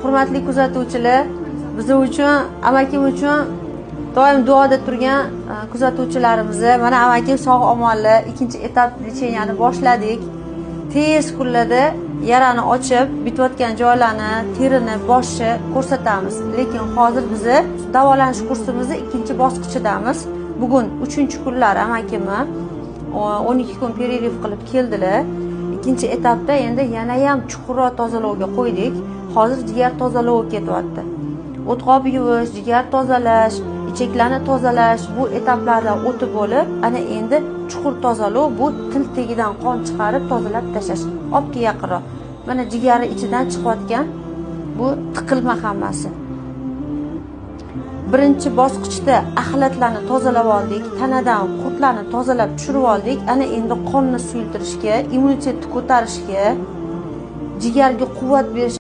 Hurmatli kuzatuvchilar, biz uchun, amakim uchun doim duoda turgan kuzatuvchilarimiz, mana amakim sog' omonlar, ikkinchi etap лечения ni boshladik. Tez kunlarda yarani ochib, bitayotgan joylarni, terini, boshni ko'rsatamiz. Lekin hozir bizni davolanish kursimizni ikkinchi bosqichidamiz. Bugun 3-kunlar amakimni 12 kun перерыв qilib keldilar. Ikkinchi etapda endi yanayam chuqurroq tozalovga qo'ydik. Hozir jigar tozalovi ketyapti. O'tqob yuvish, jigar tozalash, ichaklarni tozalash, bu etaplardan o'tib bo'lib, ana endi chuqur tozalov, bu til tagidan qon chiqarib tozalab tashlash. Olib yaqinroq. Mana jigari ichidan chiqayotgan bu tiqilma hammasi. Birinchi bosqichda axlatlarni tozalab oldik, tanadan qurtlarni tozalab tushirib oldik. Ana endi qonni suyultirishga, immunitetni ko'tarishga, jigarga quvvat berish.